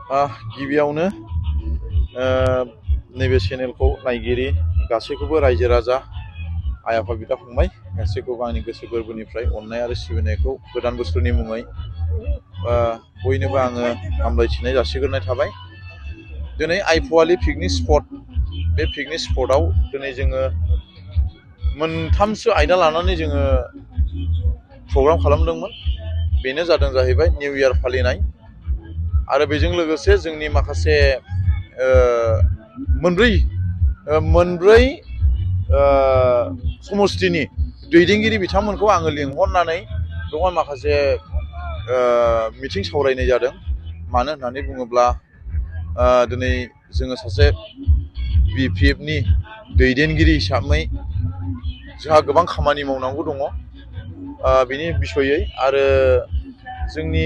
गिबियावनो नैबे चेनेलखौ नायगिरि गासैखौबो रायजो राजा आइ आफा बिदा फंबाय गासैखौबो आंनि गोसो गोरबोनिफ्राय अननाय आरो सिबिनायखौ गोदान बोसोरनि मुङै बयनोबो आङो हामलायथिनाय जासिग्रोनाय थाबाय। दिनै आइफवालि पिकनिक स्पट, बे पिकनिक स्पटआव दिनै जोङो मोनथामसो आयदा लानानै जोङो प्रग्राम खालामदोंमोन। बेनो जादों जाहैबाय निउ इयार फालिनाय आरो बेजों लोगोसे जोंनि माखासे मोनब्रै समस्तिनि दैदेनगिरि बिथांमोनखौ आङो लिंहरनानै बेवहाय माखासे मिटिं सावरायनाय जादों। मानो होननानै बुङोब्ला दिनै जोङो सासे BPFनि दैदेनगिरि हिसाबै जोंहा गोबां खामानि मावनांगौ दङ बिनि बिसयै, आरो जोंनि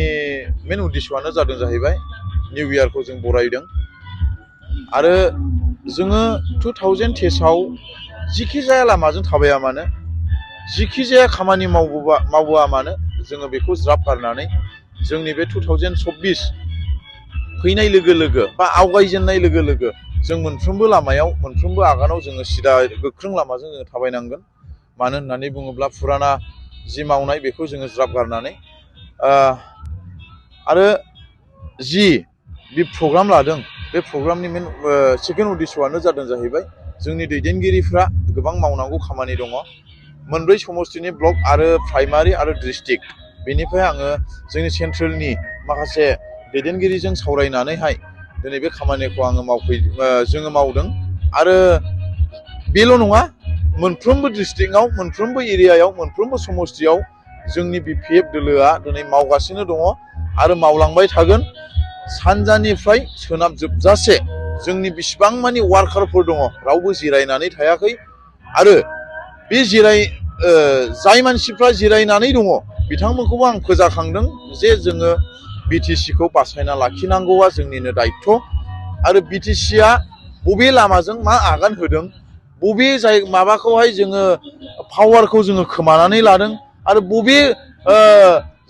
मेन उद्देश्यआनो जादों जाहैबाय निउ इयारखौ जों बरायदों। आरो जोङो 2023आव जिखि जाया लामाजों थाबाया मानो, जिखि जाया खामानि मावबोआ मानो, जोङो बेखौ ज्राब गारनानै जोंनि बे 2024 फैनाय लोगो लोगो बा आवगायजेननाय लोगो लोगो जों मोनफ्रोमबो लामायाव, मोनफ्रोमबो आगानाव जोङो सिदा गोख्रों लामाजों जोङो थाबायनांगोन। मानो होननानै बुङोब्ला फुराना जि मावनाय बेखौ जोङो ज्राब गारनानै आरो जि बे प्रग्राम लादों, बे प्रग्रामनि मेन सेकेन्ड उद्देश्यआनो जादों जाहैबाय जोंनि दैदेनगिरिफ्रा गोबां मावनांगौ खामानि दङ। मोनब्रै समस्तिनि ब्लक आरो प्राइमारि आरो डिस्ट्रिक्ट, बेनिफ्राय आङो जोंनि सेन्ट्रेलनि माखासे दैदेनगिरिजों सावरायनानैहाय दिनै बे खामानिखौ आङो जोङो मावदों। आरो बेल' नङा, मोनफ्रोमबो डिस्ट्रिक्टआव, मोनफ्रोमबो एरियायाव, मोनफ्रोमबो समस्तियाव जोंनि BPF दोलोआ दिनै मावगासिनो दङ आरो मावलांबाय थागोन। सानजानिफ्राय सोनाब जोबजासे जोंनि बेसेबां मानि वार्कारफोर दङ, रावबो जिरायनानै थायाखै। आरो बे जाय मानसिफ्रा जिरायनानै दङ बिथांमोनखौबो आं फोजाखांदों जे जोङो BTCखौ बासायना लाखिनांगौआ जोंनिनो दायित्व। आरो BTCआ बबे लामाजों मा आगान होदों, बबे माबाखौहाय जोङो पावारखौ जोङो खोमानानै लादों, आरो बबे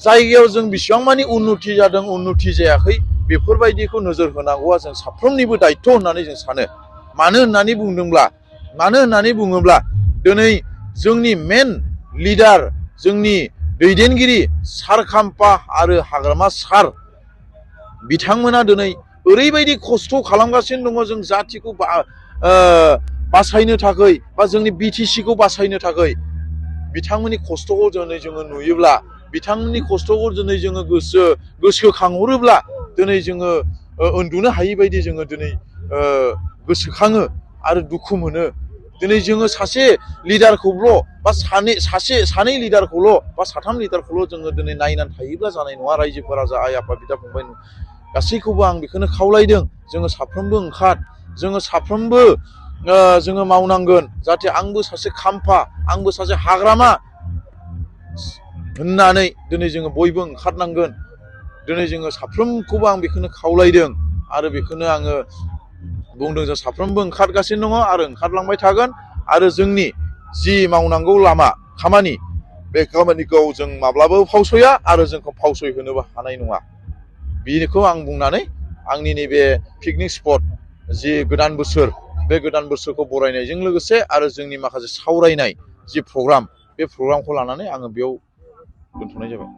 जायगायाव जों बेसेबां मानि उन्नति जादों, उन्नति जायाखै, बेफोरबायदिखौ नोजोर होनांगौआ जों साफ्रोमनिबो दायित्व होननानै जों सानो। मानो होननानै बुङोब्ला दिनै जोंनि मेन लिडार, जोंनि दैदेनगिरि सार खाम्फा आरो हाग्रामा सार बिथांमोना दिनै ओरैबायदि खस्थ' खालामगासिनो दङ जों जाथिखौ बासायनो थाखाय बा जोंनि BTCखौ बासायनो थाखाय। बिथांमोननि खस्थ'खौ दिनै जोङो नुयोब्ला, बिथांमोननि खस्थ'खौ दिनै जोङो गोसोखांहरोब्ला दिनै जोङो उन्दुनो हायि बायदि जोङो दिनै गोसोखाङो आरो दुखु मोनो। दिनै जोङो सासे लिडारखौल' बा सानै लिडारखौल' बा साथाम लिडारखौल' जोङो दिनै नायनानै थायोब्ला जानाय नङा। रायजोफोर, राजा, आइ आफा, बिदा फंबाय गासैखौबो आं बेखौनो खावलायदों, जोङो साफ्रोमबो जोङो साफ्रोमबो जोङो मावनांगोन जाहाथे आंबो सासे खाम्फा, आंबो सासे हाग्रामा होननानै दिनै जोङो बयबो ओंखारनांगोन। दिनै जोङो साफ्रोमखौबो आं बेखौनो खावलायदों आरो बेखौनो आङो बुंदों। जों साफ्रोमबो ओंखारगासिनो दङ आरो ओंखारलांबाय थागोन। आरो जोंनि जि मावनांगौ खामानि, बे खामानिखौ जों माब्लाबाबो फावसया आरो जोंखौ फावसयहोनोबो हानाय नङा। बेखौ आं बुंनानै आंनि नैबे पिकनिक स्पट जि गोदान बोसोर, बे गोदान बोसोरखौ बरायनायजों लोगोसे आरो जोंनि माखासे सावरायनाय जि प्रग्राम, बे प्रग्रामखौ लानानै आङो बेयाव दोनथ'नाय जाबाय।